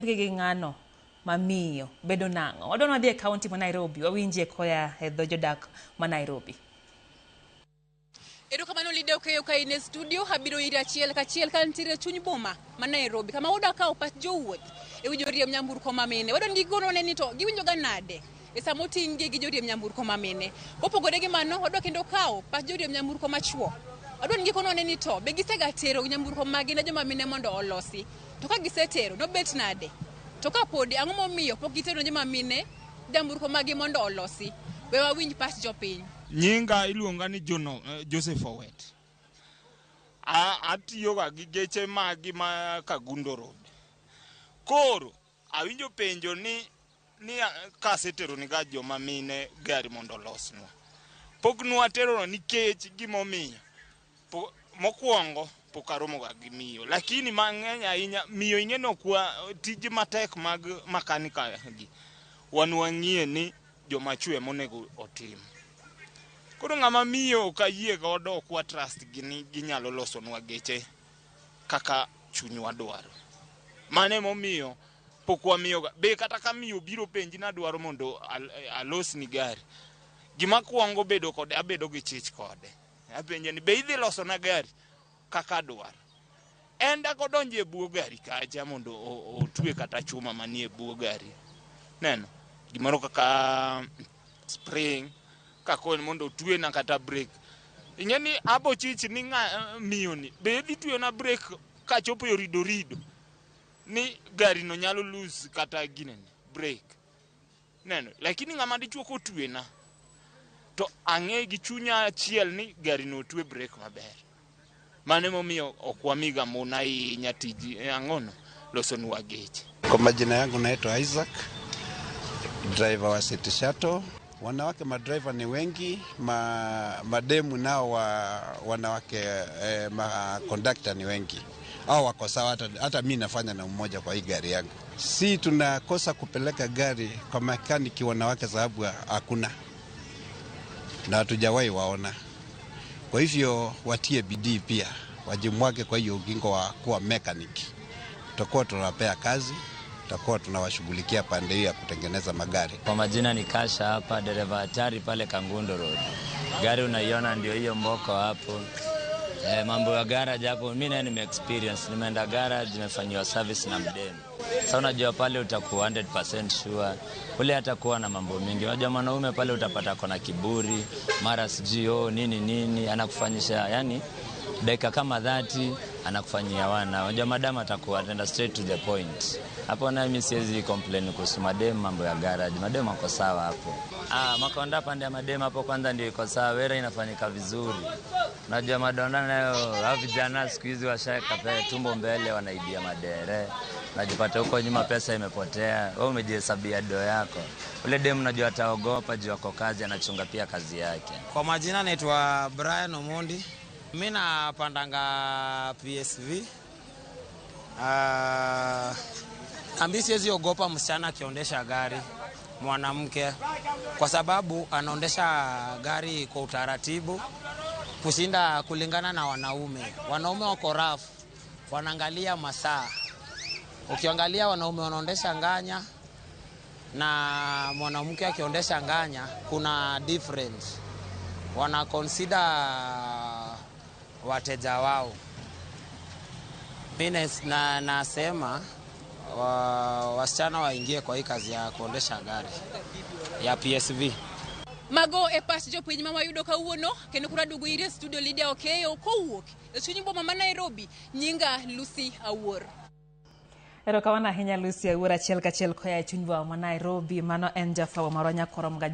Gi ng'ano mamiyo bedo nang'o? Wadwa wadhi e kaunti ma Nairobi, wawinjie koya e dho jodak ma Nairobi. Erokamano Lydia Okeyo ka in e studio, abiro iri achiel kachiel ka nitiere e chuny boma ma Nairobi kama wadwa kawo pach jowuoth e wi joriemb nyamburko ma mine. Wadwa ni gigonwa ni to giwinjo ga nade e sama oting' gi gi joriemb nyamburko ma mine. Kopogore gi mano, wadwa kendo kawo pach joriemb nyamburko machuo. Wadwa ni gikonwa ni to be gisega tero nyamburko magi ne joma mine mondo olosi. To ka gisetero, nobet nade? To ka podi, ang'o momiyo pok gitero ne joma mine nyamburko magi mondo olosi? We wawinj pach jopiny. Nyinga iluonga ni Jono, Joseph Owet. Atiyoga gi geche magi ma Kangundo Road. Koro awinjo penjo ni kasetero ni ga joma mine gari mondo olosnwa. Pok nwatero nikech gimomiyo. Mokwongo pok aromo ga gi miyo. Lakini mang'eny ahinya miyo ing'e ni ok tije matek mag makanika gi. Wan wang'iye ni joma chwe monego otim. Koro ng'ama miyo ok ayie godo, ok wa trust gi ni ginyalo losonwa geche kaka chunywa dwaro. Mano emomiyo pok wamiyoga. Be kata ka miyo biro penji nadwaro mondo alosni gari. Gima kwongo bedo kode, abedo gi chich kode. Apenje ni be idhi losona gari kaka adwaro. En dak odonjo e buo gari kacha mondo otwe kata chuma manie buo gari. Neno, gimoro kaka spring, kakoni mondo otwena kata brake. Ing'e ni abo chich ni ng'a miyo ni be idhi tweyona brake kachopo e orido rido ni gari no nyalo lose kata ginene brake. Neno, lakini ng'ama dichuo kotwena to ang'e gi chunya achiel ni gari no otwe brake maber. Mano emomiyo ok wamiga mon ahinya tij ang'ono losonwa geche. Kwa majina yangu naitwa Isaac, driver wa City Shuttle. Wanawake madriver ni wengi, mademu nao wanawake ma conductor ni wengi. Au wako sawa, hata mi nafanya na mmoja kwa hii gari yangu. Si tunakosa kupeleka gari kwa mekaniki wanawake sababu hakuna na hatujawahi waona. Kwa hivyo watie bidii pia, wajimwage kwa hiyo ugingo wa kuwa mechanic. Tutakuwa tunawapea kazi, tutakuwa tunawashughulikia pande hiyo ya kutengeneza magari. Kwa majina ni Kasha hapa, dereva hatari pale Kangundo Road. Gari unaiona ndio hiyo mboko hapo. Mambo ya garage hapo mimi naye nime experience, nimeenda garage nimefanyiwa service na mdemu. Sasa unajua pale utakuwa 100% sure. Ule hatakuwa na mambo mingi. Unajua mwanaume pale utapata kona kiburi, mara sijui oh nini nini anakufanyisha, yani dakika kama 30 anakufanyia wana. Unajua madam atakuwa ataenda straight to the point. Hapo na mimi siwezi complain kuhusu madem mambo ya garage. Madem wako sawa hapo. Makonda pande ya madem hapo kwanza ndio iko sawa, wera inafanyika vizuri. Unajua madonda nayo hao vijana siku hizi washaweka tumbo mbele wanaibia madere. Unajipata huko nyuma pesa imepotea, wewe umejihesabia do yako. Ule dem unajua ataogopa juu ako kazi, anachunga pia kazi yake. Kwa majina naitwa Brian Omondi. Mimi napandanga PSV. Ambi siwezi ogopa msichana akiondesha gari mwanamke, kwa sababu anaondesha gari kwa utaratibu kushinda kulingana na wanaume. Wanaume wako rough, wanaangalia masaa. Ukiangalia wanaume wanaondesha nganya na mwanamke akiondesha nganya kuna difference. Wana consider wateja wao. Mimi nasema wasichana waingie kwa hii kazi ya kuondesha gari ya PSV. Mago e pach jopiny ma wayudo kawuono kendo koro aduogo ire studio Lydia Okeyo kowuok e chuny boma ma Nairobi. Nyinga Lucy Awuor. Erokamano ahinya Lucy Awuor achiel kachiel koa e chuny boma ma Nairobi. Mano en jafwambo marwa Nyakorom Gajwa.